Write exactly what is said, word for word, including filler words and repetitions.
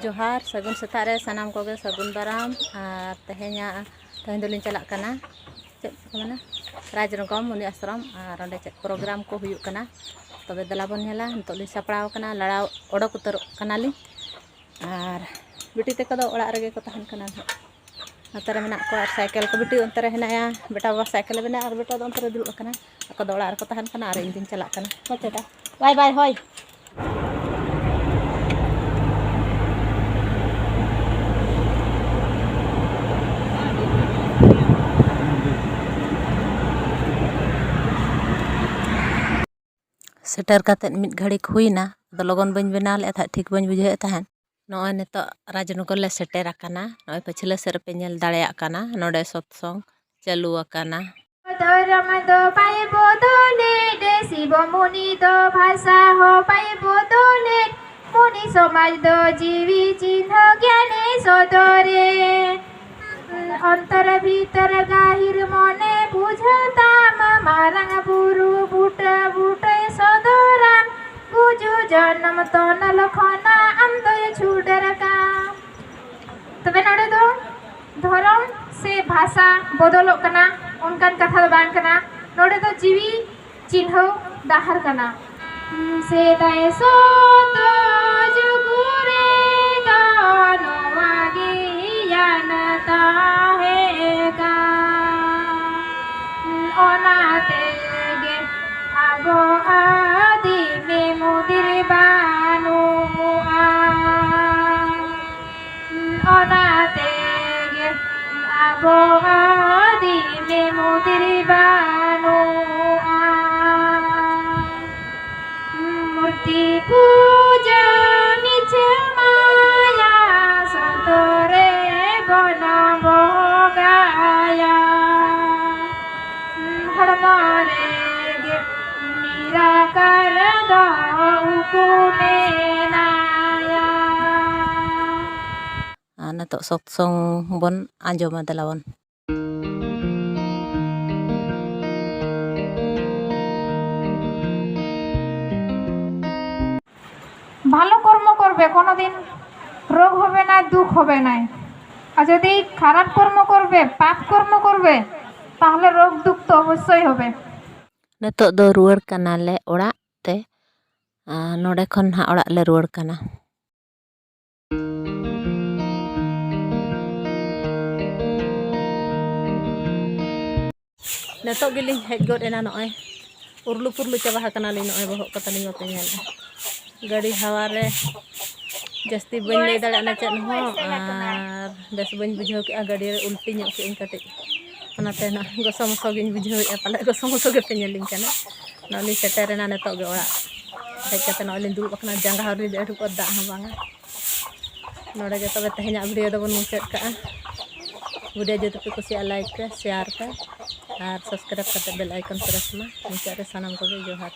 ᱡᱚᱦᱟᱨ, ᱥᱟᱹᱜᱩᱱ ᱥᱮᱛᱟᱜ ᱨᱮ ᱥᱟᱱᱟᱢ ᱠᱚᱜᱮ ᱥᱟᱹᱜᱩᱱ ᱫᱟᱨᱟᱢ᱾ ᱟᱨ ᱛᱮᱦᱮᱧᱟᱜ, ᱛᱮᱦᱮᱧ ᱫᱚᱞᱤᱧ ᱪᱟᱞᱟᱜ ᱠᱟᱱᱟ, ᱪᱮᱫ ᱠᱚ ᱢᱮᱱᱟ, ᱨᱟᱡᱽᱱᱚᱜᱚᱨ ᱢᱩᱱᱤ ᱟᱥᱨᱚᱢ᱾ ᱟᱨ ᱚᱸᱰᱮ ᱪᱮᱫ ᱯᱨᱳᱜᱨᱟᱢ ᱠᱚ ᱦᱩᱭᱩᱜ ᱠᱟᱱᱟ, ᱛᱚᱵᱮ ᱫᱮᱞᱟ ᱵᱚᱱ ᱧᱮᱞᱟ᱾ ᱱᱤᱛᱚᱜ ᱞᱤᱧ ᱥᱟᱯᱲᱟᱣ ᱠᱟᱱᱟ, ᱞᱟᱲᱟᱣ ᱚᱰᱚᱠ ᱩᱛᱟᱹᱨᱚᱜ ᱠᱟᱱᱟᱞᱤᱧ᱾ ᱟᱨ ᱵᱤᱴᱤ ᱛᱟᱠᱚ ᱫᱚ ᱚᱲᱟᱜ ᱨᱮᱜᱮ ᱠᱚ ᱛᱟᱦᱮᱱ ᱠᱟᱱᱟ ᱱᱟᱦᱟᱜ, ᱱᱚᱛᱮ ᱨᱮ ᱢᱮᱱᱟᱜ ᱠᱚᱣᱟ᱾ ᱟᱨ ᱥᱟᱭᱠᱮᱞ ᱠᱚ ᱵᱤᱴᱤ ᱚᱱᱛᱮ ᱨᱮ ᱦᱮᱱᱟᱭᱟ, ᱵᱮᱴᱟ ᱵᱟᱵᱟ ᱥᱟᱭᱠᱮᱞ ᱨᱮ ᱢᱮᱱᱟᱭᱟ, ᱟᱨ ᱵᱮᱴᱟ ᱫᱚ ᱚᱱᱛᱮ ᱨᱮ ᱫᱩᱲᱩᱵ ᱟᱠᱟᱱᱟ᱾ ᱟᱠᱚ ᱫᱚ ᱚᱲᱟᱜ ᱨᱮᱠᱚ ᱛᱟᱦᱮᱱ ᱠᱟᱱᱟ ᱟᱨ ᱤᱧ ᱫᱩᱧ ᱪᱟᱞᱟᱜ ᱠᱟᱱᱟ᱾ ᱵᱟᱭ ᱵᱟᱭ, ᱦᱳᱭ᱾ ᱥᱮᱴᱮᱨ ᱠᱟᱛᱮᱫ ᱢᱤᱫ ᱜᱷᱟᱹᱲᱤᱠ ᱦᱩᱭᱱᱟ, ᱟᱫᱚ ᱞᱚᱜᱚᱱ ᱵᱟᱹᱧ ᱵᱮᱱᱟᱣ ᱞᱮᱫᱼᱟ ᱛᱟᱦᱮᱸᱫ, ᱴᱷᱤᱠ ᱵᱟᱹᱧ ᱵᱩᱡᱷᱟᱹᱣᱮᱫ ᱛᱟᱦᱮᱸᱫ᱾ ᱱᱚᱜᱼᱚᱭ ᱱᱤᱛᱚᱜ ᱨᱟᱡᱽᱱᱚᱜᱚᱨ ᱞᱮ ᱥᱮᱴᱮᱨ ᱟᱠᱟᱱᱟ᱾ ᱱᱚᱜᱼᱚᱭ ᱯᱟᱹᱪᱷᱞᱟᱹ ᱥᱮᱫ ᱨᱮᱯᱮ ᱧᱮᱞ ᱫᱟᱲᱮᱭᱟᱜ ᱠᱟᱱᱟ, ᱱᱚᱰᱮ ᱥᱚᱛᱥᱚᱝ ᱪᱟᱹᱞᱩ ᱟᱠᱟᱱᱟ᱾ ᱫᱷᱚᱨᱚᱢ ᱫᱚ ᱵᱟᱭ ᱵᱚᱫᱚᱞᱮᱫ, ᱥᱤᱵᱚ ᱢᱩᱱᱤ ᱫᱚ ᱵᱷᱟᱥᱟ ᱦᱚᱸ ᱵᱟᱭ ᱵᱚᱫᱚᱞᱮᱫ, ᱢᱩᱱᱤ ᱥᱚᱢᱟᱡᱽ ᱫᱚ ᱡᱤᱣᱤ ᱪᱤᱱᱦᱟᱹ ᱜᱮᱭᱟᱱᱮ ᱥᱚᱫᱚᱨᱮ᱾ ᱚᱱᱛᱚᱨ ᱵᱷᱤᱛᱚᱨ ᱜᱟᱹᱦᱤᱨ ᱢᱚᱱᱮ ᱵᱩᱡᱷᱟᱹᱣ ᱛᱟᱢ, ᱢᱟᱨᱟᱝ ᱵᱩᱨᱩ ᱵᱩᱴᱟᱹ ᱵᱩᱴᱟᱹᱭ ᱥᱚᱫᱚᱨᱟᱢ, ᱜᱩᱡᱩᱜ ᱡᱚᱱᱚᱢ ᱛᱚᱱᱚᱞ ᱠᱷᱚᱱᱟᱜ ᱟᱢ ᱫᱚᱭ ᱪᱷᱩᱰᱟᱹᱨ ᱠᱟᱢ᱾ ᱛᱚᱵᱮ ᱱᱚᱰᱮ ᱫᱚ ᱫᱷᱚᱨᱚᱢ ᱥᱮ ᱵᱷᱟᱥᱟ ᱵᱚᱫᱚᱞᱚᱜ ᱠᱟᱱᱟ, ᱚᱱᱠᱟᱱ ᱠᱟᱛᱷᱟ ᱫᱚ ᱵᱟᱝ ᱠᱟᱱᱟ᱾ ᱱᱚᱰᱮ ᱫᱚ ᱡᱤᱣᱤ ᱪᱤᱱᱦᱟᱹᱣ ᱰᱟᱦᱟᱨ ᱠᱟᱱᱟ᱾ ᱥᱮᱫᱟᱭ ᱥᱚᱛᱚ ᱡᱩᱜᱽ ᱨᱮᱫᱚ ᱱᱚᱣᱟ ᱜᱮᱭᱟᱱ ᱛᱟᱦᱮᱸ ᱠᱟᱱ᱾ ᱚᱱᱟ ᱛᱮᱜᱮ ᱟᱵᱚ ᱟᱹᱫᱤᱢ ᱢᱩᱫᱽᱨᱮ ᱵᱟᱹᱱᱩᱜᱼᱟ᱾ ᱚᱱᱟ ᱛᱮᱜᱮ ᱟᱵᱚ ᱟᱹᱫᱤᱢ ᱢᱩᱫᱽᱨᱮ ᱵᱟᱹᱱᱩᱜᱼᱟ᱾ ᱢᱩᱨᱛᱤ ᱯᱩᱡᱟᱹ ᱢᱤᱪᱷᱟᱹ ᱢᱟᱭᱟ, ᱥᱚᱛᱚ ᱨᱮ ᱵᱚᱱ ᱵᱚᱸᱜᱟᱭᱟ᱾ ᱦᱚᱲᱢᱚ ᱨᱮᱜᱮ ᱱᱤᱨᱟᱠᱟᱨ ᱫᱚ ᱩᱠᱩ ᱢᱮᱱᱟᱭᱟ᱾ ᱟᱨ ᱱᱤᱛᱚᱜ ᱥᱚᱛᱥᱚᱝ ᱵᱚᱱ ᱟᱸᱡᱚᱢᱟ, ᱫᱮᱞᱟ ᱵᱚᱱ᱾ ভালো কর্ম করবে, কোনোদিন রোগ হবে না, দুঃখ হবে না। আর যদি খারাপ কর্ম করবে, পাপ কর্ম করবে, তাহলে রোগ দুঃখ তো অবশ্যই হবে। ᱱᱤᱛᱚᱜ ᱫᱚ ᱨᱩᱣᱟᱹᱲ ᱠᱟᱱᱟᱞᱮ ᱚᱲᱟᱜ ᱛᱮ᱾ ᱟᱨ ᱱᱚᱰᱮ ᱠᱷᱚᱱ ᱱᱟᱦᱟᱜ ᱚᱲᱟᱜ ᱞᱮ ᱨᱩᱣᱟᱹᱲ ᱠᱟᱱᱟ᱾ ᱱᱤᱛᱚᱜ ᱜᱮᱞᱤᱧ ᱦᱮᱡ ᱜᱚᱫ ᱮᱱᱟ᱾ ᱱᱚᱜᱼᱚᱭ ᱩᱨᱞᱩ ᱯᱩᱨᱞᱩ ᱪᱟᱵᱟ ᱟᱠᱟᱱᱟᱞᱤᱧ᱾ ᱱᱚᱜᱼᱚᱭ ᱵᱚᱦᱚᱜ ᱠᱚ ᱛᱟᱹᱞᱤᱧ ᱵᱟᱯᱮ ᱧᱮᱞᱮᱫᱼᱟ, ᱜᱟᱹᱰᱤ ᱦᱟᱣᱟ ᱨᱮ᱾ ᱡᱟᱹᱥᱛᱤ ᱵᱟᱹᱧ ᱞᱟᱹᱭ ᱫᱟᱲᱮᱭᱟᱜᱼᱟ ᱪᱮᱫ ᱦᱚᱸ, ᱟᱨ ᱵᱮᱥ ᱵᱟᱹᱧ ᱵᱩᱡᱷᱟᱹᱣ ᱠᱮᱫᱼᱟ᱾ ᱜᱟᱹᱰᱤ ᱨᱮ ᱩᱞᱴᱤ ᱧᱚᱜ ᱠᱮᱫᱼᱟᱹᱧ ᱠᱟᱹᱴᱤᱡ, ᱚᱱᱟᱛᱮ ᱱᱟᱜ ᱜᱚᱥᱚ ᱢᱚᱥᱚ ᱜᱤᱧ ᱵᱩᱡᱷᱟᱹᱣᱮᱫᱼᱟ᱾ ᱯᱟᱞᱮ ᱜᱚᱥᱚ ᱢᱚᱥᱚ ᱜᱮᱯᱮ ᱧᱮᱞᱤᱧ ᱠᱟᱱᱟ᱾ ᱱᱚᱜᱼᱚᱭ ᱞᱤᱧ ᱥᱮᱴᱮᱨᱮᱱᱟ ᱱᱤᱛᱚᱜ ᱜᱮ ᱚᱲᱟᱜ᱾ ᱦᱮᱡ ᱠᱟᱛᱮ ᱱᱚᱜᱼᱚᱭ ᱞᱤᱧ ᱫᱩᱲᱩᱵ ᱟᱠᱟᱱᱟ, ᱡᱟᱸᱜᱟ ᱦᱚᱸ ᱟᱹᱣᱨᱤ ᱞᱤᱧ ᱟᱹᱨᱩᱵᱚᱜ, ᱫᱟᱜ ᱦᱚᱸ ᱵᱟᱝᱟ᱾ ᱱᱚᱰᱮ ᱜᱮ ᱛᱚᱵᱮ ᱛᱮᱦᱮᱧᱟᱜ video ᱫᱚᱵᱚᱱ ᱢᱩᱪᱟᱹᱫ ᱠᱟᱜᱼᱟ᱾ Video ᱡᱩᱫᱤ ᱯᱮ ᱠᱩᱥᱤᱭᱟᱜᱼᱟ, like ᱯᱮ, share ᱯᱮ ᱟᱨ subscribe ᱠᱟᱛᱮ bell icon press ᱢᱟ᱾ ᱢᱩᱪᱟᱹᱫ ᱨᱮ ᱥᱟᱱᱟᱢ ᱠᱚᱜᱮ ᱡᱚᱦᱟᱨ᱾